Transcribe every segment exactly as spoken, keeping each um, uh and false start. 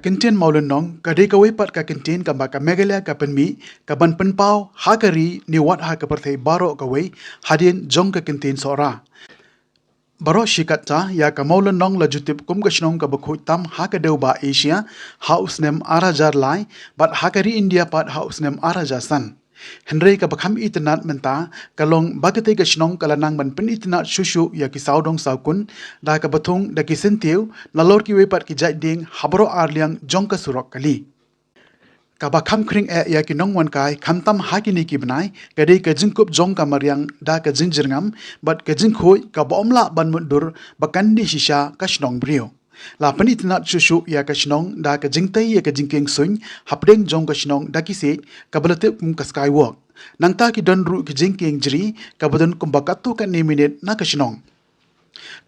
Kyntien Mawlynnong ka dei kawei pat ka kyntien kaba ka Meghalaya ka pynmih kaban pynpaw ha ka ri ne wat ha ka pyrthei baroh kawei hadien jong ka kyntien Sohra. Baroh shi katta ïa ka Mawlynnong la ju tip kum ka shnong kaba khuid tam ha ka dewbah Asia ha u snem ar hajar lai bad ha ka ri India pat ha u snem ar hajar san. Hynrei kaba kham itynnad mynta ka long ba katei ka shnong ka la nang ban pynitynnad shuh shuh ïa ki sawdong sawkun da kaba thung da ki syntiew nalor kiwei pat ki jait dieng ha baroh ar liang jong ka surok kali. Kaba kham khring eh ïa ki nongwan kai khamtam ha kine ki bnai ka dei ka jingkup jong ka mariang da ka jingjyrngam bad ka jingkhuid kaba ym lah ban mutdur ba kan dih shisha ka shnong briew. La pynitynnad shuh shuh ïa ka shnong da ka jingtei ïa ka jingkieng suiñ hapdeng jong ka shnong da ki siej kaba la tip kum ka skywalk. Nangta ki don ruh ki jingkieng jri kaba don kumba katto katne minit na ka shnong.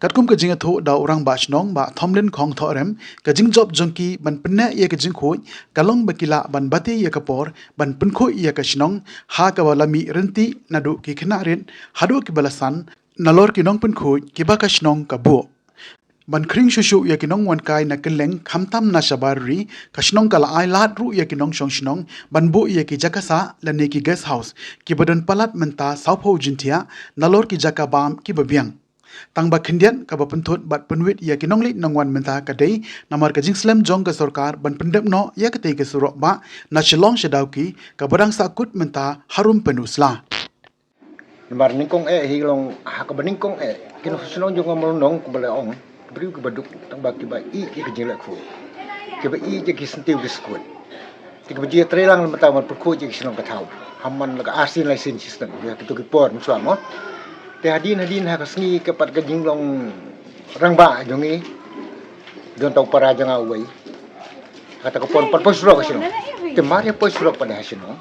Katkum ka jingïathuh da u rangbah shnong Bah Thomlin Khongthohrem, ka jingjop jong ki ban pynneh ïa ka jingkhuid ka long ba ki lah ban bate ïa ka por ban pynkhuid ïa ka shnong ha kaba la mih ryntih naduh ki khynnah rit haduh kiba la san nalor ki nongpynkhuid kiba ka shnong ka buh. Ban khring shuh shuh ïa ki nongwan kai na kylleng khamtam na shabar ri, ka shnong ka la ai lad ruh ïa ki nongshong shnong ban buh ïa ki jaka sah lane ki guest house kiba don palat mynta sawphew jingthiah nalor ki jaka bam kiba biang. Tang ba khyndiat kaba pynthut bad pynwit ïa ki nongleit nongwan mynta ka dei namar ka jingslem jong ka sorkar ban pyndep noh ïa katei ka surok bah na Shillong sha Dawki kaba dang sahkut mynta harum pynusla. Namar nyngkong eh hi long ha kaba nyngkong eh ki nongshong shnong jong ka Mawlynnong kaba la ong briew kiba duk tang ba kiba ïeit ïa ka jingleh khuid, kiba ïeit ïa ki syntiew ki sahkut. Te kaba jia treilang lem bad ban pynkhuid ïa ka shnong ka thaw. Ha man la ka arsien laisien system ïa kito ki por mynshuwa mo. Te hadien hadien ha ka sngi ka pat ka jinglong rangbah jong ngi, don tang para jong nga uwei. Kata ka por pat poi surok ha shnong. Te mar ïa poi surok pat ha shnong,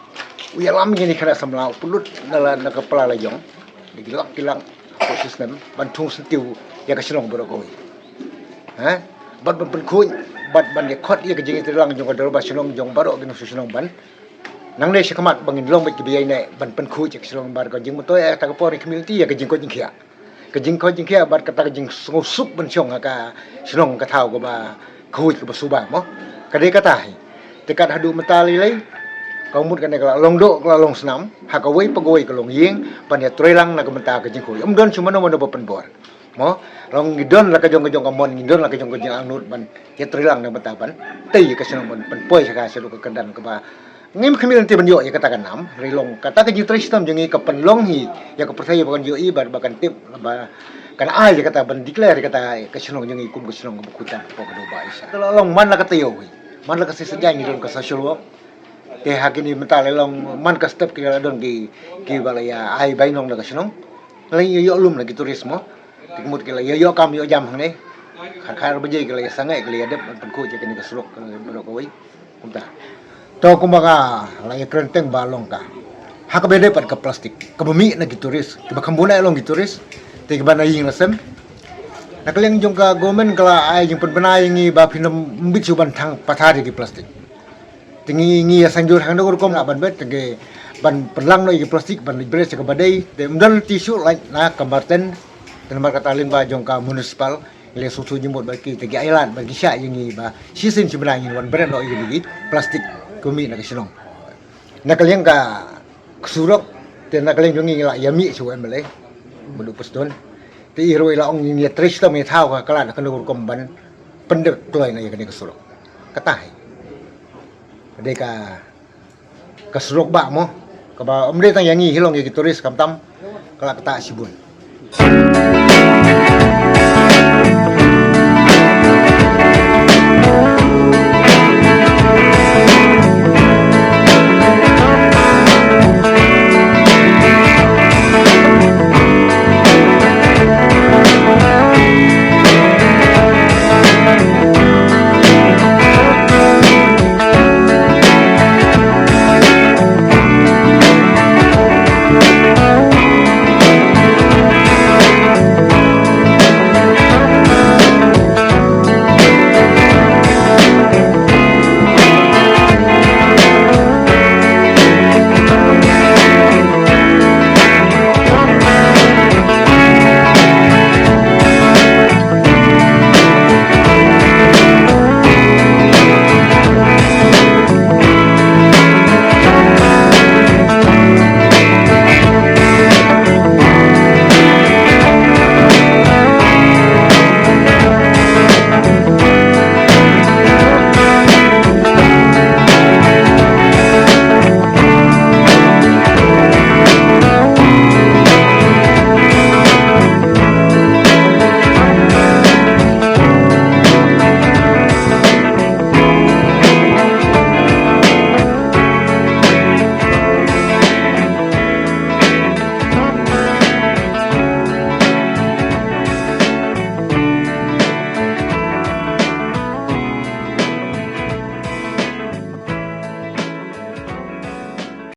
u ïalam ïa kine ki khynnah samla u pynlut na la na ka pla la jong. Ki lak ki lak poi system ban thung syntiew ïa ka shnong baroh kawei. Ha? Bad ban pynkhuid bad ban ïa khot ïa ka jingïatreilang jong ka dorbar shnong jong baroh ki nongshong shnong ban nangne shakhmat ba ngin long bad kiba ïaineh ban pynkhuid ïa ka shnong namar ka jingmyntoi ïa kata ka por ïa ka community ïa ka jingkoit jingkhiah. Ka jingkoit jingkhiah bad kata ka jingsngewsuk ban shong ha ka shnong ka thaw kaba khuid kaba suba mo. Ka dei kata hi. Te kat haduh mynta lei lei ka mut kane ka la long doh ka la long snam ha kawei pa kawei ka longïing ban ïatreilang na ka bynta ka jingkhuid. Ym don shuh mano mano ba pynbor. Mo, long ngi don la ka jong ka jong ka mon, ngi don la ka jong ka jingangnud ban ïatreilang na ka bynta ban tei ka shnong ban pynpoi sha ka shaduh ka kyrdan kaba ngim khmih lynti ban ïoh ïa kata ka nam. Hynrei long kata ka jingtrei shitom jong ngi ka pynlong hi ïa ka pyrthei ba kan ïohi bad ba kan tip ba kan ai ïa kata ban declare ïa kata ka shnong jong ngi kum ka shnong kaba khuid tam hapoh ka dewbah Asia. Te la long man la ka taïew hi, man la ka sisien jaiñ ngi don ka social work. Te ha kine mynta la long man ka step ki la don ki kiba la ïa ai bainong da ka shnong. La ïoh lum na ki tourist mo. Te ka mut ki la ïoh kam ïoh jam hangne. Khar khar baje ki la ïa sangeh ki la ïa dep ban pynkhuid ïa kane ka surok baroh kawei. Kumta. To kumba ka la ïa kren teng ba long ka ha kaba ïadei pat ka plastik kaba mih na ki tourist kiba kham bun eh long ki tourist. Te kiba na ïing na sem na ka liang jong ka government ka la ai jingpynbna ïa ngi ba phin ym bit shuh ban thang pathar ïa ki plastik. Te ngi ngi ïa sanjur hangne rukom na ban bet te ban pynlang noh ïa ki plastik ban leit bret sha kaba dei. Te ym don lynti shuh lait na ka Marten. Te namar kata lyngba jong ka municipal ngi la sngewthuh jingmut bad ki te ki ai lad bad ki shah ïa ngi ba shisien shi bnai ngin wan bret noh ïa ki plastik kaba mih na ka shnong. Na ka liang ka surok te na ka liang jong ngi ngi la ïa mih sha u M L A bad u Prestone. Te i ruh i la ong ngi ïa trei shitom ïa thaw ka lad na kano rukom ban pyndep kloi na ïa kane ka surok. Kata hi. Ka dei ka ka surok bah mo kaba ym dei tang ïa ngi hi long ïa ki tourist khamtam ka la ktah shibun.